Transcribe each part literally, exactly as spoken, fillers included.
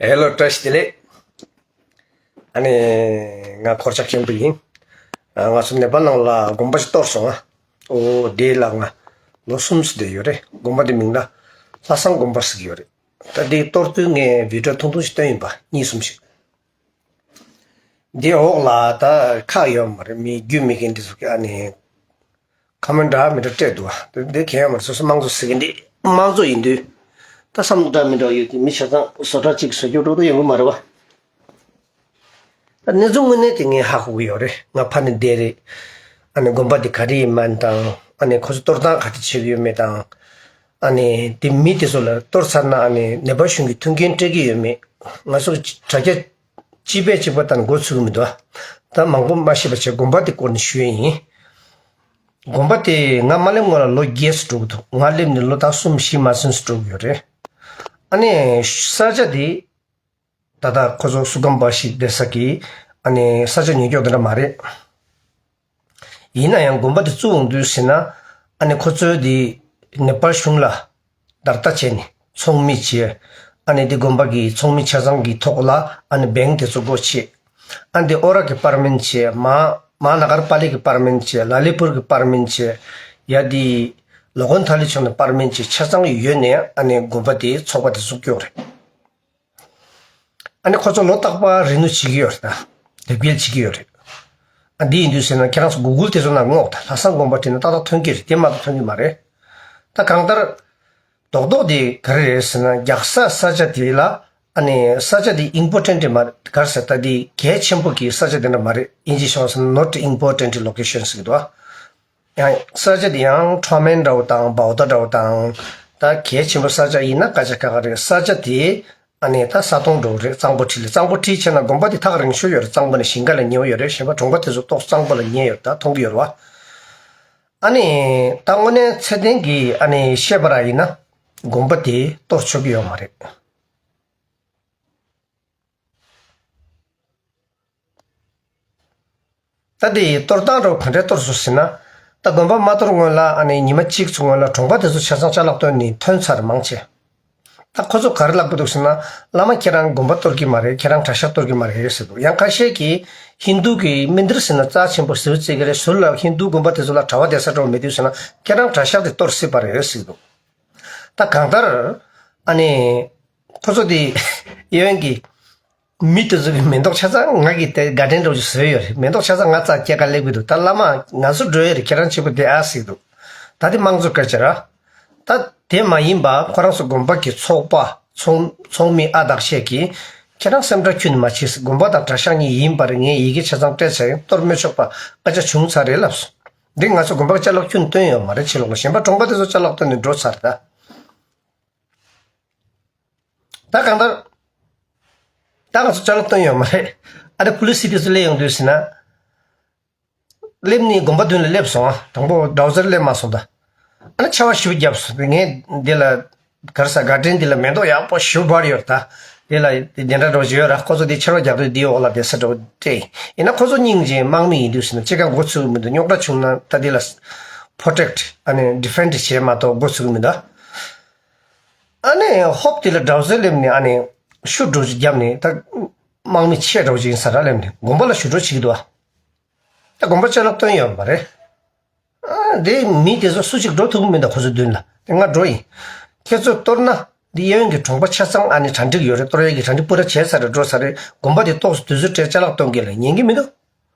ཧེ་ལོ། བཀྲ་ཤིས་བདེ་ལེགས། ཨ་ནི། ང་འཁོར་ཆགས་ཆེན་པོ་ཡིན། ཨ། ང་ཚོ་ནེ་པཱལ་ནང་ལ་དགོན་པ་ཞིག་གཏོར་སོང་ང་། ཨོ། དེ་ལ་ང་ལོ་གསུམ་ཙམ་བསྡད་ཡོད་རེད། དགོན་པ་དེ་མིང་ལ་ལྷ་བསང་དགོན་པ་ཟེར་གྱི་ཡོད་རེད། ད་དེ་གཏོར་དུས་ངས་བི་ཌིའོ་ཐུང་ཐུང་ཞིག་བཏོན་ཡིན་པ། གཉིས་གསུམ་ཞིག་འདི་འོག་ལ་ད་ཁག་ཡོད་མ་རེད། མི་རྒྱུས་མེད་མཁན་འདི་ཚོ་གིས་ཨ་ནི་ཁོ་མེན་ཊི་འདྲ་མི་འདྲ་སྤྲད་འདུག་ཨ། འདི་འདི་གང་ཡང་མ་རེད། སོ་སོ་དམངས་གཙོ་ཟེར་མཁན་འདི་དམངས་གཙོ་ཡིན་དུས། ད་བསམ་བློ་འདྲ་མི་འདྲ་ཡོད་དེ། མི་ཆ་ཚང་བཟོ་གྲྭ་གཅིག་བཟོ་རྒྱུ་འགྲོ་འདུག་ཡོང་གི་མ་རེད་བ། ད་གནས་ཚུལ་དངོས་གནས་དེ་ངས་ཧ་གོ་གི་ཡོད་རེད། ང་ཕ་ནས་བསྡད་རེད། ཨ་ནི་དགོན་པ་འདི་ག་རེ་ཡིན་མིན་དང་། ཨ་ནི་ཁོ་ཚོ་གཏོར་སྟངས་ག་འདྲ་བྱེད་ཀྱི་ཡོད་མེད་དང་། ཨ་ནི་དེ་མི་དེ་ཚོ་ལ་གཏོར་ཚར་ན་ཨ་ནི་ནེ་པཱལ་གཞུང་གིས་མཐུན་རྐྱེན་སྤྲད་ཀྱི་ཡོད་མེད། ང་ཚོ་དྲ་རྒྱ་གཅིག་པས་གཅིག་པ་ལྟར་མགོ་ཚོས་ཀྱི་མི་འདུག་ཨ། ད་མང་པོ་མ་ཤེས་པ་བྱས། དགོན་པ་དེ་སྐོར་ནས་ཞུ་ཡས་ཡིན། དགོན་པ་དེ་ང་མ་སླེབས་སྔོན་ལ་ལོ་བརྒྱད་ཙམ་འགྲོ་གི་འདུག་ང་སླེབས་ནས་ལོ་ད་གསུམ་བཞི་མ་ཟིན་ཙམ་འགྲོ་གི་ཡོད་རེད། ཨ་ནི་ས་ཆ་དེ། ད་ལྟ་ཁོ་ཚོ་སུ་ཁམ་པ་ཞིག་བསྡད་ས་གི། ཨ་ནི་ས་ཆ་ཉེན་འགྱོག་དེ་འདྲ་མ་རེད། ཡིན་ན་ཡང་དགོན་པ་དེ་བཙུགས་ཡོང་དུས་ཟེར་ན། ཨ་ནི་ཁོ་ཚོའི་དེ་ནེ་པཱལ་གཞུང་ལ་བརྡ་རྟགས་བྱས་ནས་ཚོགས་མི་བྱས། ཨ་ནི་དེ་དགོན་པ་གི་ཚོགས་མི་ཆ་ཚང་གི་ཐོག་ལ་ཨ་ནི་བེང་དེ་ཚོ་སྒོ་ཕྱེ། ཨ་ནི་དེ་ཨོ་རག་གི་པར་མེན་བྱས། མ་མ་ན་གར་པཱ་ལི་ཀའི་པར་མེན་བྱས། ལ་ལི་པུར་གི་པར་མེན་བྱས། ཡ་དེ་ལོ་ཀོན་ཐ་ལི་ཕྱོགས་ནས་པར་མེན་བྱས། ཆ་ཚང་ཡོད་ནས་ཨ་ནི་དགོན་པ་དེ་ཚོགས་པ་དེ་བཙུགས་ཀྱི་ཡོད་རེད། ཨ་ནི་ཁོ་ཚོ་ལོ་རྟག་པར་རི་ནུ་བྱེད་ཀྱི་ཡོད་རེད་ད། དེབ་སྐྱེལ་བྱེད་ཀྱི་ཡོད་རེད། ཨ། འདི་ཡིན་དུས་ཟེར་ན་ཁྱེད་རང་ཚོ་གུ་གུལ་དེ་ཚོ་ནང་སྔོག་ད། ལྷ་བསང་དགོན་པ་བྲིས་ན་ཏག་ཏག་ཐོན་གྱི་རེད། དེ་མ་གཏོགས་ཐོན་གྱི་མ་རེད། ད་གང་ལྟར་རྡོག་རྡོག་དེ་ག་རེ་རེད་ཟེར་ན། རྒྱག་ས་ས་ཆ་དེ་ལ། ཨ་ནི་ས་ཆ་དེ་ཨིམ་པོར་ཊེན་ཊི་མ་རེད། ག་རེ་ཟེར། ད་དེ་གལ་ཆེན་པོ་གི་ས་ཆ་དེ་འདྲ་མ་རེད། དབྱིན་ཇི་ཤོག་ཟེར་ན་not important location ཟེར་གྱི་འདུག་ཨ། ཡང་ས་ཆ་དེ་ཡང་ཁྲོ་མེན་འདྲ་བོ་དང་བའོ་ཏ་འདྲ་བོ་དང་། ད་གལ་ཆེན་པོ་ས་ཆ་ཡིན་ན་སྐད་ཆ་ཁ་ཁ་རེད། ས་ཆ་དེ་ཨ་ནི་ད་ས་དོང་འདྲ་བོ་རེད། གཙང་པོ་ཁྲི་ལ། གཙང་པོ་ཁྲི་བྱས་ན་དགོན་པ་དེ་ཐག་རིང་ཤོས་ཡོད་རེད། གཙང་པོ་ནས་ཞིང་ཁ་ལ་ཉེ་བོ་ཡོད་རེད། གཞན་པ་གྲོང་པ་དེ་ཚོ་ཏོག་གཙང་པོ་ལ་ཉེ་ཡོད་རེད། ད་མཐོང་གི་ཡོད་རེད་བ། ཨ་ནི་ད་དངོས་གནས་ཚད་ལྡན་གྱི་ཨ་ནི་བཤད་པ་ར་ཡིན་ན་དགོན་པ་དེ་གཏོར་ཆོག་གི་ཡོད་མ་རེད། ད་དེ་གཏོར་སྟངས་འདྲ་བོ་ག་འདྲས་གཏོར་སོང་ཟེར་ན། ད་དགོན་པ་མ་གཏོར་སྔོན་ལ་ཨ་ནི་ཉི་མ་གཅིག་ཙམ་སྔོན་ལ་གྲོང་པ་དེ་ཚོ་ཆ་ཚང་ཅ་ལག་བཏོན་ནས་ཐོན་ཚར། མང་ཆེ། ད་ཁོ་ཚོ་ག་རེ་ལབ་ཀྱི་འདུག་ཟེར་ན། བླ་མ་ཁྱེད་རང་དགོན་པ་གཏོར་གྱི་མ་རེད། ཁྱེད་རང་གྲྭ་ཤག་གཏོར་གྱི་མ་རེད་ཟེར་འདུག་ཡང་ཁ་ཤས་ཀྱིས་ཧིན་རྡུ་གི་མནྡིར་ཟེར་ན་རྩ་ཆེན་པོ་ཟུར་བརྩི་གི་རེད། ཟུར་ལ་ཧིན་རྡུ་དགོན་པ་དེ་ཚོ་ལ་གྲྭ་པ་བསྡད་ས་འདྲ་བོ་མེད་དུས་ཟེར་ན། ཁྱེད་རང་གྲྭ་ཤག་དེ་གཏོར་སྲིད་པ་རེད་ཟེར་འདུག་ད་གང་ལྟར་ཨ་ནི་ཁོ་ཚོ་དེ་གཡས་གཡོན་གྱི་མི་དེ་ཚོ་གི་མེ་ཏོག་ཆ་ཚང་ང་གིས་དེ་དགའ་སྤྲོ་འདྲ་བོ་ཞིག་བཟོས་ཡོད་རེད། མེ་ཏོག་ཆ་ཚང་ང་རྩ་སྐྱེལ་ག་སླེབས་ཀྱི་འདུག་ད་བླ་མ་ང་ཚོ་འགྲོ་ཡོད་རེད། ཁྱེད་རང་གཅིག་པུ་བསྡད་ཨ་ཟེར་འདུག་ད་དེ་དམངས་གཙོ་སྐད་ཆ་ར། ད་དེ་མ་ཡིན་པ་ཁོ་རང་ཚོ་དགོན་པ་གི་ཚོགས་པ་ཚོགས་ཚོགས་མི་ཨ་དག་ཤས་ཀྱིས། ཁྱེད་རང་སེམས་ཁྲལ་ཁྱོན་ནས་མ་བྱེད་ཟེར། དགོན་པ་དང་གྲྭ་ཤག་གཉིས་ཡིན་པར་ངས་ཡི་གེ་ཆ་ཚང་སྤྲད་ཚར་ཡིན། གཏོར་མི་ཆོག་པ་སྐད་ཆ་བྱུང་ཚར་རེད་ལབ་སོང་། འདི་ང་ཚོ་དགོན་པ་ཅ་ལག་ཁྱོན་བཏོན་ཡོད་མ་རེད། ཕྱི་ལོགས་ལ་གཞན་པ་གྲོང་པ་དེ་ཚོ་ཅ་ལག་བཏོན་ནས་འགྲོ་ཚར་ད། ད་གང་ལྟར། ད་ང་ཚོ་ཅ་ལག་བཏོན་ཡོད་མ་རེད། ཨ་རེ་པུ་ལི་སི་དེ་ཚོ་སླེབས་ཡོང་དུས་ཟེར་ན། སླེབས་ནས་དགོན་པ་མདུན་ལ་སླེབས་སོང་ཨ། དང་པོ་ཌའོ་ཟར་སླེབས་མ་སོང་ད། ཨ་ནི་ཆར་པ་ཞེ་པོ་བརྒྱབ་སོང་། ངས་འདི་ལ་ག་རེ་ཟ། གར་ཌེན་འདི་ལ་མེ་ཏོག་ཡག་པོ་ཞེ་པོ་འབར་ཡོད་ད། འདི་ལ་འདི་འདྲ་འདྲ་བོ་ཞིག་ཡོད་ར། ཁོ་ཚོ་འདི་ཆར་པ་བརྒྱབ་དུས་འདིའི་འོག་ལ་བསྡད་ས་འདྲ་བོ་སྤྲད་ཡིན། ཡིན་ན་ཁོ་ཚོ་སྙིང་རྗེ། དམག་མི་ཡིན་དུས་ཟེར་ན་ཅི་གང་མགོ་ཚོས་ཀྱི་མི་འདུག་རྙོག་དྲ་བྱུང་ན་ད་འདི་ལ་པོ་རོ་ཊེག་ཊི་ཨ་ནི་ཌི་ཕེན་ཌི་བྱས་མ་གཏོགས་མགོ་ཚོས་ཀྱི་མི་འདུག་ཨ་ནི་ཧོབ་དེ་ལ་ཌའོ་ཟར་སླེབས་ནས་ཨ་ནི་ཤུ་འདྲ་བོ་ཞིག་བརྒྱབ་ནས། ད་དམག་མི་ཆེ་འདྲ་བོ་ཞིག་ཡིན་ས་ར་སླེབས་ནས་དགོན་པ་ལ་ཞུ་འགྲོ་བྱེད་ཀྱི་འདུག་ཨ། ད་དགོན་པ་ཅ་ལག་བཏོན་ཡོད་མ་རེད། ཨ། དེ་མི་དེ་ཚོ་སུ་གཅིག་འགྲོ་ཐུབ་ཀྱི་མི་འདུག་ཁོ་ཚོའི་མདུན་ལ། དེ་ང་འགྲོ་ཡིན། ཁྱེད་ཚོ་གཏོར་ན་འདི་གཡས་གཡོན་གྱི་གྲོང་པ་ཆ་ཚང་ཨ་ནི་གྲ་སྒྲིག་ཡོད་རེད། གཏོར་ཡས་ཀྱི་གྲ་སྒྲིག་པུ་ར་བྱས་ཚར་རེད། འགྲོ་ཚར་རེད། དགོན་པ་དེ་ཏོག་ཙམ་དུས་ཚོད་སྤྲད་ཅ་ལག་གཏོང་གི་ལ་ཉན་གྱི་མི་འདུག་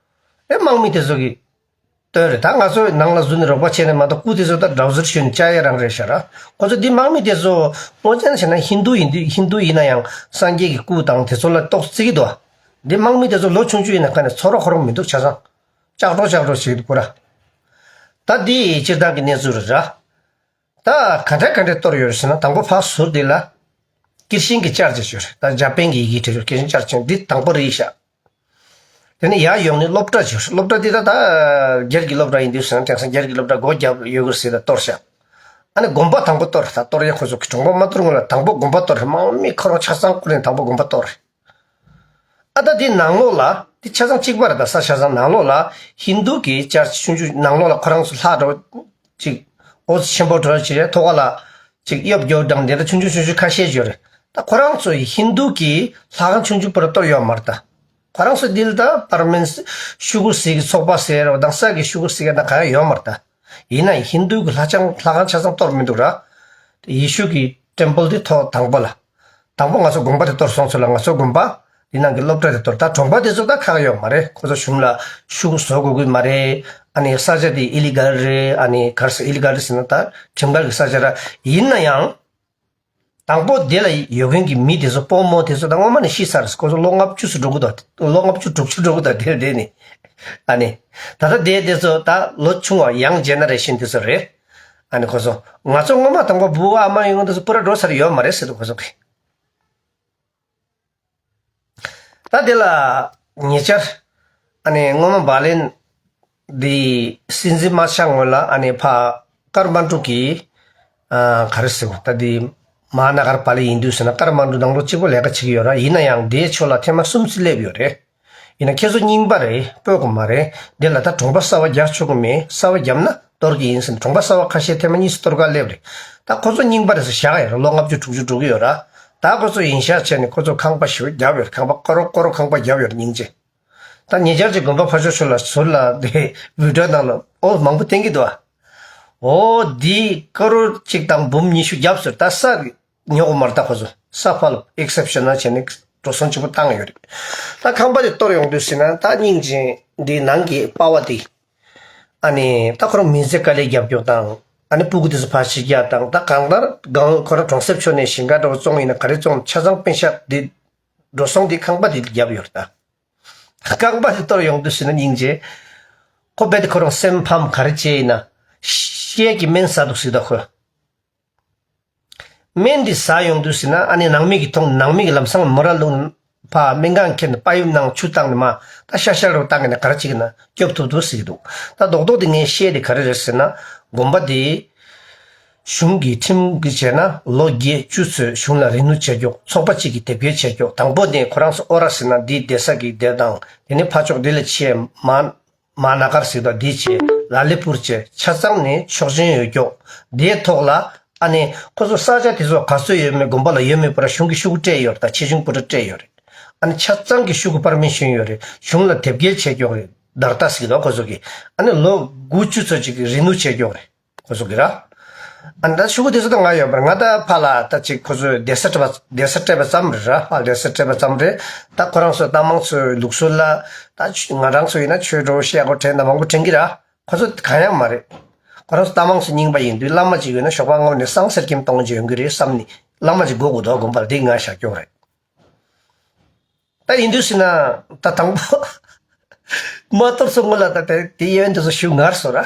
ཨེ། དམག་མི་དེ་ཚོ་གིས་བཏོན་རེད། ད་ང་ཚོ་ནང་ལ་འཛུལ་ནས་རོགས་པ་བྱས་ནས་མ་གཏོགས་སྐུ་དེ་ཚོ་ད་ཌའོ་ཟར་ཞོན་བཅའ་ཡས་རང་རེད་ཤག་ར། ཁོ་ཚོ་འདི་དམག་མི་དེ་ཚོ་དངོས་གནས་བྱས་ན་ཧིན་རྡུ་ཡིན་དུས། ཧིན་རྡུ་ཡིན་ན་ཡང་སངས་རྒྱས་ཀྱི་སྐུ་དང་དེ་ཚོ་ལ་ཏོག་ཙམ་བརྩི་གི་འདུག་འདི་དམག་མི་དེ་ཚོ་ལོ་ཆུང་ཆུང་ཡིན་ན་ཁ་ནས་ཚོར་བ་ཁོ་རང་མི་འདུག་ཆ་ཚང་ལྕགས་སྒྲོག་ལྕགས་སྒྲོག་བྱེད་ཀྱི་འདུག་པུ་ར། ད་འདི་སྤྱིར་བཏང་གི་གནས་ཚུལ་རེད་ར། ད་ག་འདྲ་ག་འདྲ་གཏོར་ཡོད་རེད་ཟེར་ན། དང་པོ་ཕར་ཟུར་འདི་ལ་ཀིར་ཤིན་གྱི་ཅར་ཅིག་ཡོད་རེད། ད་འཇར་པན་གྱི་ཡི་གེ་བྲིས་ཡོད། ཀིར་ཤིན་ཅར་ཅིག་འདི་དང་པོ་རེད་ཤག་དེ་ནས་ཡར་ཡོང་ནས་སློབ་གྲྭ་ཅིག་ཡོད་རེད། སློབ་གྲྭ་འདི་ད་ད་སྒེར་གྱི་སློབ་གྲྭ་ཡིན་དུས་ཟེར་ན། དེང་སང་སྒེར་གྱི་སློབ་གྲྭ་སྒོ་བརྒྱབ་ཡོད་གི་རེད་ཟེར། ད་གཏོར་ཤག་ཨ་ནི་དགོན་པ་དང་པོ་གཏོར་རེད། ད་གཏོར་ཡས་ཁོ་ཚོ་གི་གྲོང་པ་མ་གཏོར་སྔོན་ལ་དང་པོ་དགོན་པ་གཏོར་རེད། དམག་མི་ཁོ་རང་ཆ་ཚང་བཀུག་ནས་དང་པོ་དགོན་པ་གཏོར་རེད། ཨ། ད་དེ་ནང་ལོགས་ལ་དེ་ཆ་ཚང་གཅིག་པ་རེད། ད་ས་ཆ་ཚང་ནང་ལོགས་ལ་ཧིན་རྡུ་གི་ཅར་ཆུང་ཆུང་། ནང་ལོགས་ལ་ཁོ་རང་ཚོ་ལྷ་འདྲ་བོ་ཅིག་ཨོ་ཆེན་པོ་འདྲ་བོ་ཅིག་རེད། ཐོག་ཁ་ལ་ཅིག་གཡོབ་རྒྱོབ་འདྲ་འདི་འདྲ་ཆུང་ཆུང་ཆུང་ཆུང་ཁ་ཤས་ཡོད་རེད། ད་ ད་ཁོ་རང་ཚོ་ཧིན་རྡུ་གི་ལྷ་ཁང་ཆུང་ཆུང་པོ་ར་གཏོར་ཡོད་མ་རེད་ད། ཁོ་རང་ཚོ་འདི་ལ་ད་པར་མེན་ཤུ་གུ་ཟིག་གི་ཚོགས་པ་ཟེར་རོ་དང་ས་གི་ཤུ་གུ་ཟིག་གི་ན་ག་ཡ་ཡོད་མ་རེད་ད། ཡིན་ན་ཧིན་རྡུ་གི་ལྷ་ཆང་ལྷ་ཁང་ཆ་ཚང་གཏོར་མི་འདུག་ར། ཡེ་ཤུ་གི་ཊེམ་པལ་དེ་ཐོག་དང་པོ་ལ། དང་པོ་ང་ཚོ་དགོན་པ་དེ་གཏོར་སོང་ཚོད་ལ་ང་ཚོ་དགོན་པ་དེ་ནང་གི་སློབ་གྲྭ་དེ་གཏོར། ད་གྲོང་པ་དེ་ཚོ་ད་ཁག་ཡོད་མ་རེད། ཁོ་ཚོ་གཞུང་ལ་ཤུགས་བཟོ་དགོས་ཀྱི་མ་རེད། ཨ་ནི་ས་ཆ་དེ་ཨི་ལི་གལ་རེད། ཨ་ནི་གར་ས་ཨི་ལི་གལ་རེད་ཟེར་ན་ད་ཁྲིམས་འགལ་གྱི་ས་ཆ་ར། ཡིན་ན་ཡང་དང་པོ་དེ་ལ་ཡོད་མཁན་གྱི་མི་དེ་ཚོ་སྤོ་རྨོ་དེ་ཚོ་ད་སྔོན་མ་ནས་ཤི་ཚར། ཁོ་ཚོ་ལོ་ལྔ་བཅུ་ཙམ་འགྲོ་གི་འདུག་ལོ་ལྔ་བཅུ་དྲུག་ཅུ་འགྲོ་གི་འདུག་དེ་དེ་ནི། ཨ་ནི། ད་ལྟ་དེ་དེ་ཚོ་ད་ལོ་ཆུང་བ་ཡང་ཇེ་ནེ་རེ་ཤན་དེ་ཚོ་རེད། ཨ་ནི་ཁོ་ཚོ་ང་ཚོ་སྔོན་མ་དང་པོ་བུ་བ་ཨ་མ་ཡོང་དུས་སུ་པུ་ར་འགྲོ་ས་རེ་ཡོད་མ་རེད་ཟེར་དུས་ཁོ་ཚོ་གི། ད་དེ་ལ་ཉེ་ཆར་ཨ་ནི་སྔོན་མ་བར་ལིན་དེ་སྲིད་འཛིན་མ་ཆགས་སྔོན་ལ་ཨ་ནི་ཕ་ཀར་མན་ཌུ་གི་ཨ་ག་རེ་ཟེར་བ་ད་དེ་མ་ན་གར་པ་ལི་ཡིན་དུས་ཟེར་ན་ཀར་མན་ཌུ་ནང་ལོ་གཅིག་པོ་ལས་ཀ་བྱེད་ཀྱི་ཡོད་ར། ཡིན་ན་ཡང་དེའི་ཕྱོགས་ལ་ཐེངས་མ་གསུམ་ཙམ་སླེབས་ཡོད་རེད། ཡིན་ན་ཁྱེད་ཚོ་རྙིང་པ་རེད། སྤོས་དགོས་མ་རེད། འདི་ལ་ད་གྲོང་པ་གསར་བ་རྒྱག་ཆོག་གི་མེད། གསར་བ་བརྒྱབ་ན་གཏོར་གི་ཡིན་ཟེར་ནས་གྲོང་པ་གསར་བ་ཁ་ཤས་ཐེངས་མ་གཉིས་སུ་གཏོར་ག་སླེབས་རེད། ད་ཁོ་ཚོ་རྙིང་པ་རེད་ཟེར་བཞག་ཡོད་རེད། ལོ་ལྔ་བཅུ་དྲུག་ཅུ་འགྲོ་གི་ཡོད་ར། ད་ཁོ་ཚོ་ཡིན་ཤག་བྱས་ནས་ཁོ་ཚོ་ཁང་པ་ཞིག་བརྒྱབ་ཡོད་རེད། ཁང་པ་ཀོ་རོ་ཀོ་རོ་ཁང་པ་བརྒྱབ་ཡོད་རེད་སྙིང་རྗེ། ད་ཉེ་ཆར་གྱི་དགོན་པ་ཕར་ཕྱོགས་ཕྱོགས་ལ་ཟུར་ལ་དེ་བི་ཌི་ཡོ་ནང་ལ་ཨོ་མང་པོ་བསྟན་གི་འདུག་ཨ། ཨོ་འདི་ཀོ་རོ་གཅིག་དང་འབུམ་ཉི་ཤུ་བརྒྱབ་ཟེར། ད་ས་ཉོ་གི་མ་རེད། ད་ཁོ་ཚོ་ས་ཕར་ལ་ཨེག་སེབ་ཤན་ན་བྱས་ནས་འགྲོ་སོང་ཆེན་པོ་བཏང་ཡོད་རེད། ད་ཁང་པ་དེ་གཏོར་ཡོང་དུས་ཟེར་ན་ད་སྙིང་རྗེ་འདི་ནང་གི་པ་བ་དེ། ཨ་ནི་ད་ཁོ་རང་མི་ཚེ་དཀའ་ལས་རྒྱབ་སྐྱོར་དང་། ཨ་ནི་སྤུ་གུ་དེ་ཚོ་ཕར་ཕྱི་རྒྱག་དང་། ད་གང་ལྟར་གང་ཁོ་རང་གྲོང་གསེབ་ཕྱོགས་ནས་ཞིང་ཁ་འདྲ་བོ་བཙོང་ཡིན་ན་ག་རེ་བཙོང་ཆ་ཚང་པེ་ཤག་འདི་འགྲོ་སོང་འདི་ཁང་པ་འདི་རྒྱབ་ཡོད་རེད་ད། ཁང་པ་འདི་གཏོར་ཡོང་དུས་ཟེར་ན་སྙིང་རྗེ། ཁོ་རྦད་དེ་ཁོ་རང་སེམས་ཕམ་ག་རེ་བྱས་ཡིན་ན། ཤེད་ཀྱི་སྨན་ཟ་འདུག་ཟེར་ད་ཁོས། སྨན་འདི་ཟ་ཡོང་དུས་ཟེར་ན་ཨ་ནི་ནང་མི་གིས་མཐོང་། ནང་མི་གིས་ལམ་སང་མོ་ར་ལུང་ཕ་སྨན་ཁང་ཁྱེར་ནས་པ་ཡུམ་ནང་ཆུ་བཏང་ནས་མ་ད་ཤ་ཤ་རུ་བཏང་གི་ནས་ག་རེ་བྱེད་ཀྱི་ན་སྐྱོབ་ཐུབ་འདུག་ཟེར་གྱི་འདུག་ད་རྡོག་རྡོག་འདི་ངས་བཤད་དེ་ག་རེ་རེད་ཟེར་ན། དགོན་པ་འདི་གཞུང་གི་ཁྲིམས་ཀྱི་བྱས་ན་ལོ་བརྒྱད་ཅུ་ཚོད་གཞུང་ལ་རིན་ནུ་བྱས་ཀྱོག་ཚོགས་པ་གཅིག་གིས་དེབ་སྐྱེལ་བྱས་ཀྱོག་དང་པོ་ནས་ཁོ་རང་ཚོ་ཨོ་ར་ཟེར་ན་འདི་བསྡད་ས་གི་བསྡད་དང་། དེ་ནས་ཕ་ཕྱོགས་འདི་ལ་ཆས་མ། མ་ན་གར་ཟེར་དང་འདི་བྱས་ལ་ལི་པུར་བྱས་ཆ་ཚང་ནས་ཆོག་མཆན་ཡོད་ཀྱོག་དེའི་ཐོག་ལ་ཨ་ནི་ཁོ་ཚོ་ས་ཆ་དེ་ཚོ་ག་ཚོད་ཡོད་མེད་དགོན་པ་ལ་ཡོད་མེད་པར་གཞུང་གི་ཤོག་གུ་སྤྲད་ཡོད་རེད། ད་ཆེ་ཆུང་པོ་འདྲ་སྤྲད་ཡོད་རེད། ཨ་ནི་ཆ་ཚང་གི་ཤོག་གུ་པར་མི་ཤོན་ཡོད་རེད། གཞུང་ལ་དེབ་སྐྱེལ་བྱས་ཀྱོག་རེད། ད་ལྟ་ཟེར་གི་འདུག་ཁོ་ཚོ་གིས་ཨ་ནི་ལོ་དགུ་བཅུ་ཚོད་ཅིག་གི་རིན་ནུ་བྱས་ཀྱོག་རེད། ཁོ་ཚོ་གི་ར། ཨ་ནི་ད་ཤོག་གུ་དེ་ཚོ་ད་ང་ཡོད་པར་ང་ད་ཕ་ལ་ད་ཅིག་ཁོ་ཚོས་བསྡད་ས་སྤྲད་པ་བསྡད་ས་སྤྲད་པ་ཙམ་རེད་ར། ཕ་བསྡད་ས་སྤྲད་པ་ཙམ་རེད། ད་ཁོ་རང་ཚོ་ལྟ་མང་ཚོའི་ལུགས་སྲོལ་ལ་ད་ཆུ་ང་རང་ཚོ་ཡིན་ན་ཆོས་གྲོགས་བཤད་སྒོ་དྲན་ན་མང་པོ་དྲན་གི་ར། ཁོ་ཚོ་གང་ཡང་མ་རེད། ཁོ་རང་ཚོ་ལྟ་མང་ཚོ་རྙིང་པ་ཡིན་དུས་བླ་མ་ཅིག་ཡོད་ན་ཞོགས་པ་སྔ་མོ་ནས་སང་སེར་ཁྱིམ་གཏོང་རྒྱུ་ཡོང་གི་རེད་བསམ་ནས་བླ་མ་ཅིག་དགོས་དགོས་འདུག་དགོན་པར་དེ་ང་བཞག་ཀྱོག་རེད། ད་ཡིན་དུས་ཟེར་ན་ད་དང་པོ་མ་གཏོར་སོང་ངོ་ལ་ད་དེ་དེ་ཡོན་དུ་སུ་ཞུ་ངར་སོ་ར།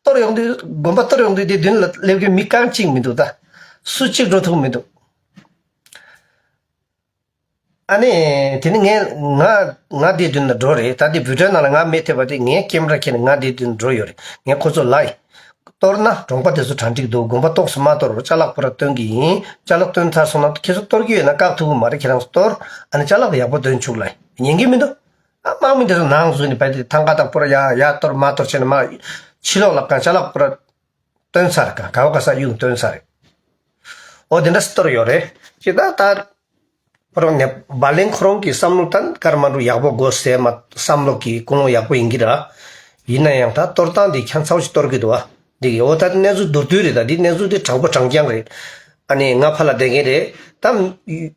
གཏོར་ཡོང་དུས་དགོན་པ་གཏོར་ཡོང་དུས་དེ་མདུན་ལ་སླེབས་མཁན་མི་རྐང་གཅིག་མི་འདུག་ད་སུ་གཅིག་འགྲོ་ཐུབ་མི་འདུག་ཨ་ནི་དེ་ནི་ངས་ང་ང་དེ་མདུན་ལ་འགྲོ་རེད། ད་དེ་བི་ཌི་ཡོ་ནང་ལ་ང་མེད་ཐེབས་པ་དེ་ངས་ཀེམ་ར་ཁྱེར་ནས་ང་དེ་མདུན་འགྲོ་ཡོད་རེད། ངས་ཁོ་ཚོ་ལ་ཡི་གཏོར་ན་གྲོང་པ་དེ་ཚོ་གྲ་འགྲིག་འདུག་དགོན་པ་ཏོག་ཙམ་མ་གཏོར་བར་ཅ་ལག་པུ་ར་སྟོན་གི་ཡིན། ཅ་ལག་སྟོན་ཚར་སོང་ན་ཁྱེད་ཚོ་གཏོར་གི་ཡོད་ན་བཀག་ཐུབ་གི་མ་རེད། ཁྱེད་རང་ཚོ་གཏོར། ཨ་ནི་ཅ་ལག་ཡག་པོ་སྟོན་བཅུག་ལ་ཉན་གི་མི་འདུག་ཨ་དམག་མི་དེ་ཚོ་ནང་འཛུལ་ནས་བལ་དེ་ཐང་ཀ་དང་པུ་ར་ཡ་ཡ་གཏོར་མ་གཏོར་བྱས་ནས་མ་ཕྱི་ལོགས་ལ་གང་ཅ་ལག་པུ་ར་སྟོན་ཚར། ག་ག་བ་ག་ས་གཡུག་སྟོན་ཚར་རེད། ཨོ་དེ་འདྲ་གཏོར་ཡོད་རེད། ཅི་ད་ད་ཁོ་རང་ནས་བ་ལེན་ཁོ་རང་གི་བསམ་བློ་ད་ཀར་མ་འགྲོ་ཡག་པོ་དགོས་ཟེར་མ་བསམ་བློ་གི་ཀུན་སློང་ཡག་པོ་ཡིན་གྱི་ར། ཡིན་ན་ཡང་ད་གཏོར་སྟངས་འདི་ཁྱད་མཚར་ཞིག་གཏོར་གི་འདུག་བ། འདི་གི་འོ་ད་གནས་ཚུལ་མདོར་བསྡུས་རེད། ད་འདི་གནས་ཚུལ་འདི་དྲང་པོ་དྲང་རྐྱང་རེད། ཨ་ནི་ང་ཕ་ལ་བསྡད་མཁན་རེད། ད་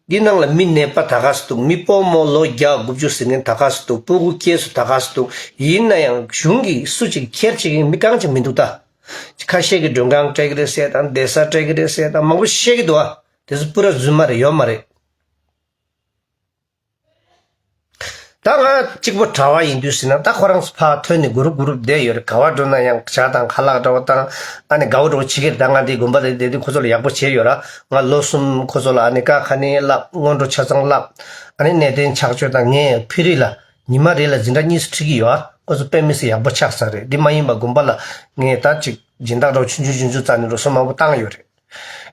འདི་ནང་ལ་མི་ནད་པ་ད་ག་སུ་འདུག་མི་སྤོ་རྨོ་ལོ་བརྒྱ་དགུ་བཅུ་ཟིན་མཁན་ད་ག་སུ་འདུག་སྤུ་གུ་སྐྱེས་སུ་ད་ག་སུ་འདུག་ཡིན་ན་ཡང་གཞུང་གིས་སུ་གཅིག་ཁྱེར་བྱེད་མཁན་མི་རྐང་གཅིག་མི་འདུག་ད་ཁ་ཤས་ཀྱིས་མགྲོན་ཁང་སྤྲད་ཀྱི་རེད་ཟེར་དང་བསྡད་ས་སྤྲད་ཀྱི་རེད་ཟེར་དང་མང་པོ་བཤད་ཀྱི་འདུག་ཨ། དེ་ཚོ་པུ་ར་རྫུན་མ་རེད། ཡོད་མ་རེད། ད་ང་གཅིག་པོ་གྲྭ་བ་ཡིན་དུས་ཟེར་ན་ད་ཁོ་རང་ཚོ་ཕར་ཐོན་ནས་གུ་རུབ་གུ་རུབ་བསྡད་ཡོད་རེད། ག་བ་འགྲོ་ན་ཡང་ཇ་དང་ཁ་ལག་འདྲ་བོ་དང་ཨ་ནི་དགའ་བོ་འདྲ་བོ་བྱེད་ཀྱི་རེད། ད་ང་འདི་དགོན་པ་དེ་བསྡད་དུས་ཁོ་ཚོ་ལ་ཡག་པོ་བྱས་ཡོད་ར། ང་ལོ་གསུམ་ཁོ་ཚོ་ལ་ཨ་ནི་ཀ་ཁ་ནི་བསླབ། སྔོན་འགྲོ་ཆ་ཚང་བསླབ། ཨ་ནི་གནས་བརྟན་ཕྱག་མཆོད་དང་ངས་ཕི་རི་ལ་ཉི་མ་རེ་ལ་འཛིན་གྲྭ་གཉིས་སུ་ཁྲིད་ཀྱི་ཡོད་ཨ། ཁོ་ཚོ་དཔེ་མི་སྲིད་ཡག་པོ་ཆགས་ཚར་རེད། འདི་མ་ཡིན་པ་དགོན་པ་ལ་ངས་ད་ཅིག་སྦྱིན་བདག་འདྲ་བོ་ཆུང་ཆུང་ཆུང་ཆུང་རྩ་ནས་འགྲོ་སོང་མང་པོ་བཏང་ཡོད་རེད།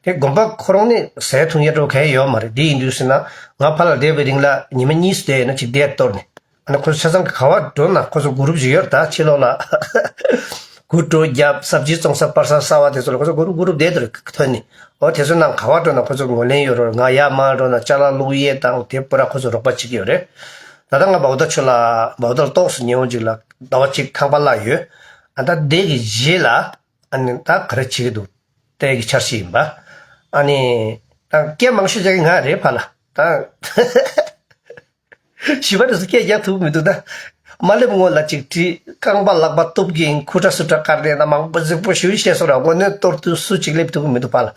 དེ་དགོན་པ་ཁོ་རང་ནི་ཟས་འཐུང་ཡ་འགྲོ་ག་ཡ་ཡོད་མ་རེད། དེ་ཡིན་དུས་ཟེར་ན་ང་ཕ་ལ་བསྡད་པའི་རིང་ལ་ཉི་མ་གཉིས་སུ་བསྡད་ཡོད་ན་ཅིག་བསྡད་གཏོར་ནས་ཨ་ནི་ཁོ་ཚོ་ཆ་ཚང་གི་ག་བ་འགྲོ་ན་ཁོ་ཚོ་གུ་རུབ་ཅིག་ཡོད་རེད། ད་ཕྱི་ལོགས་ལ་ དགུ་བྲོ་རྒྱབ། སབ་ཇི་བཙོང་ས་པར་ས་གསར་བ་དེ་ཚོ་ལ་ཁོ་ཚོ་གུ་རུབ་གུ་རུབ་བསྡད་དེ་རེད་ཐོན་ནི། འོ་དེ་ཚོ་ནང་ག་བ་འགྲོ་ན་ཁོ་ཚོ་ངོས་ལེན་ཡོད་རེད། ང་ཡར་མར་འགྲོ་ན་ཅ་ལག་བླུག་ཡས་དང་དེ་པུ་ར་ཁོ་ཚོ་རོགས་པ་བྱེད་ཀྱི་ཡོད་རེད། ད་ལྟ་ང་བའོ་ཏ་ཆུ་ལ་བའོ་ཏ་ལ་ཏོག་སུ་ཉེ་འོང་ཅིག་ལ་ཟླ་བ་གཅིག་ཁང་པ་གླ་ཡོད། ཨ་ད་དེ་གི་རྗེས་ལ་ཨ་ནི་ད་ག་རེ་བྱེད་ཀྱི་འདུག་དེ་གི་འཆར་གཞི་ཡིན་པ། ཨ་ནི་ད་སྐད་མང་ཤོས་རྒྱག་གི་ང་རེད་ཕ་ལ་ད། བྱིས་པ་དེ་ཚོ་སྐད་རྒྱག་ཐུབ་མི་འདུག་ད། མ་སླེབས་སྔོན་ལ་ཅིག་བྲིས། རྐང་པ་ལག་པ་གཏུབ་ཀྱིན་ཁུ་ཁྲ་སུ་ཁྲ་བཀར་ནས་ན་མང་པོ་རྫིག་པོ་ཞུ་བཤད་སོང་ར། དངོས་གནས་གཏོར་དུས་སུ་ཅིག་སླེབས་ཐུབ་ཀྱི་མི་འདུག་ཕ་ལ།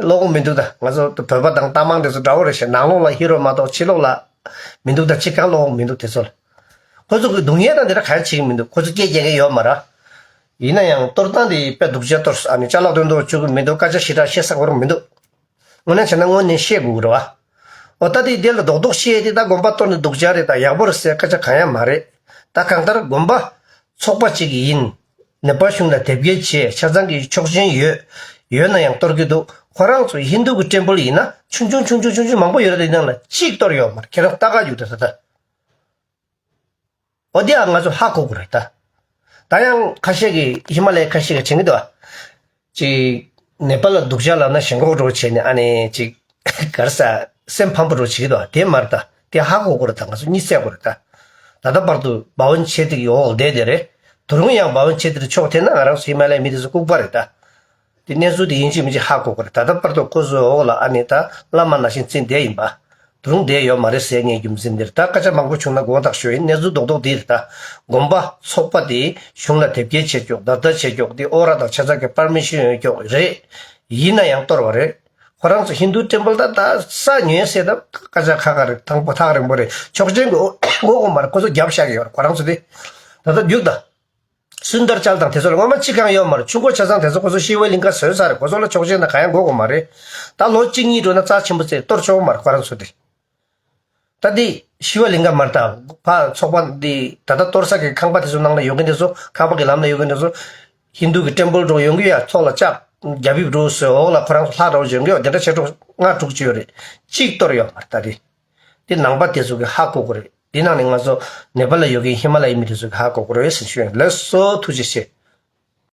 བློ་ཁོག་མི་འདུག་ད། ང་ཚོ་བོད་པ་དང་རྟ་མང་དེ་ཚོ་འདྲ་བོ་རེད་ཤག་ནང་ལོགས་ལ་ཧི་རོ་མ་གཏོགས་ཕྱི་ལོགས་ལ་མི་འདུག་ད། ཅི་གང་བློ་ཁོག་མི་འདུག་དེ་ཚོ་ལ། ཁོ་ཚོ་གི་སྡུག་བསྔལ་དང་དེ་འདྲ་གང་ཡང་བྱེད་ཀྱི་མི་འདུག་ཁོ་ཚོ་སྐད་རྒྱག་མཁན་ཡོད་མ་རེད། ཡིན་ན་ཡང་གཏོར་སྟངས་དེ་དཔེ་སྡུག་ཅག་གཏོར། ཨ་ནི་ཅ་ལག་དོན་དུ་བཅུག་གི་མི་འདུག་སྐད་ཆ་ཞེ་དྲག་བཤད་ས་གོ་རུ་མི་འདུག་དངོས་གནས་བྱས་ན་དངོས་གནས་བཤད་དགོས་ཀྱི་རེད་བ། འོ་ད་དེ་དེ་ལ་རྡོག་རྡོག་བཤད་དེ་ད་དགོན་པ་གཏོར་ནས་སྡུག་ཅག་རེད། ད་ཡག་པོ་རེད་ཟེར་སྐད་ཆ་གང་ཡང་མ་རེད། ད་གང་ལྟར་དགོན་པ་ཚོགས་པ་གཅིག་ཡིན། ནེ་པ་ལ་གཞུང་ལ་དེབ་སྐྱེལ་བྱས། ཆ་ཚང་གི་ཆོག་མཆན་ཡོད། ཡོད་ན་ཡང་གཏོར་གྱི་འདུག་ཁོ་རང་ཚོ་ཧིན་དུ་གི་ཊེམ་པལ་ཡིན་ན་ཆུང་ཆུང་ཆུང་ཆུང་ཆུང་ཆུང་མང་པོ་ཡོད་རེད། དེ་ནང་ལ་གཅིག་གཏོར་ཡོད་མ་རེད། ཁྱེད་རང་ལྟ་ག་རྒྱུགས་ད་ད་ད། འོ་དེ་ཡང་ང་ཚོ་ཧ་གོ་དགོས་རེད་ད། ད་ཡང་ཁ་ཤས་ཀྱིས་ཧི་མ་ལ་ཡའི་ཁ་ཤས་ཀྱིས་དྲན་གྱི་འདུག་ཨ། ཅིག་ནེ་པ་ལ་སྡུག་ཅག་ལབ་ན་ཞེན་ཁོག་འདྲ་བོ་བྱས་ནས་ཨ་ནི་ཅིག་ག་རེ་ཟ། སེམས་ཕམ་པོ་འདྲ་བོ་བྱེད་ཀྱི་འདུག་ཨ། དེ་མ་རེད་ད། དེ་ཧ་གོ་དགོས་རེད་ད། ང་ཚོ་གཉིད་སད་དགོས་རེད་ད། ད་ལྟ་བར་དུ་བ་འོན་ཆེ་ཏིག་གི་འོག་བསྡད་དེ་རེད། དོ་རུང་ཡང་བ་འོན་ཆེ་ཏིག་ཕྱོགས་དེ་ན་ང་རང་ཚོ་ཧི་མ་ལ་ཡའི་མི་དེ་ཚོ་ལྐུགས་པ་རེད་ད། དེ་གནས་ཚུལ་དེ་ཡིན་གཅིག་མིན་གཅིག་ཧ་གོ་དགོས་རེད། ད་ལྟ་བར་དུ་ཁོ་ཚོའི་འོག་ལ་ཨ་ནི་ད་བླ་མ་ནང་བཞིན་བརྩིས་བསྡད་ཡིན་པ། དོ་རུང་བསྡད་ཡོད་མ་རེད་ཟེར་ངའི་རྒྱུ་མཚན་འདིར། ད་སྐད་ཆ་མང་པོ་བྱུང་ན་དགོངས་དག་ཞུ་ཡིན། གནས་ཚུལ་རྡོག་རྡོག་འདི་རེད་ད། དགོན་པ་ཚོགས་པ་དེ་གཞུང་ལ་དེབ་སྐྱེལ་བྱེད་ཀྱོག་བརྡ་ལྟ་བྱེད་ཀྱོག་དེ་ཨོ་ར་དང་ཆ་ཚང་གི་པར་མི་ཤོན་ཡོད་ཀྱོག་རེད། ཡིན་ན་ཡང་གཏོར་བ་རེད། ཁོ་རང་ཚོ་ཧིན་དུ་ཊེམ་པལ་ད་ད་ས་ཉོས་ཟེར་ད་སྐད་ཆ་ཁ་ཁ་རེད། ཐང་པོ་ཐག་རིང་པོ་རེད། ཆོག་མཆན་གྱི་འོ་དགོས་དགོས་མ་རེད། ཁོ་ཚོ་རྒྱབ་བཞག་གི་ཡོད་རེད། ཁོ་རང་ཚོ་དེ་ད་ལྟ་རྒྱུགས་ད། སུན་དར་ཅལ་དང་དེ་ཚོ་ལ་ངོ་མ་ཅི་གང་ཡོད་མ་རེད། ཆུ་འགོ་ཆ་ཚང་དེ་ཚོ་ཁོ་ཚོ་ཤི་བ་ལིང་ག་བཟོས་ཚར་རེད། ཁོ་ཚོ་ལ་ཆོག་མཆན་དང་གང་ཡང་དགོས་དགོས་མ་རེད། ད་ལོ་གཅིག་གཉིས་འགྲོ་ན་རྩ་ཆེན་པོ་བཙལ་གཏོར་ཆོག་མ་རེད་ཁོ་རང་ཚོ་དེ། ད་འདི་ཤི་བ་ལིང་ག་མ་རེད་ད། ཕ་ཚོགས་པ་འདི་ད་ལྟ་གཏོར་ས་གི་ཁང་པ་དེ་ཚོ་ནང་ལ་ཡོད་མཁན་དེ་ཚོ། ཁང་པ་གི་ལམ་ལ་ཡོད་མཁན་དེ་ཚོ་ཧིན་དུ་གི་ཊེམ་པལ་འགྲོ་ཡོང་གི་ཡ། ཚོགས་ལ་ལྕགས་རྒྱ་ཕིབས་འགྲོ་ཟེར་འོག་ལ་ཁོ་རང་ཚོ་ལྷ་འདྲ་བོ་ཡོང་གི་ཡ། དེ་འདྲ་ཆེ་དྲུག་ལྔ་དྲུག་ཅིག་ཡོད་རེད། གཅིག་གཏོར་ཡོད་མ་རེད་ད་དེ། དེ་ནང་པ་དེ་ཚོ་གི་ཧ་གོ་དགོས་རེད། དེ་ནང་ནས་ང་ཚོ་ནེ་པ་ལ་ཡོད་མཁན་ཧི་མ་ལ་ཡའི་མི་དེ་ཚོ་གི་ཧ་གོ་དགོས་རེད་ཟེར་ཞུ་ཡིན། ལགས་སོ། ཐུགས་རྗེ་ཆེ།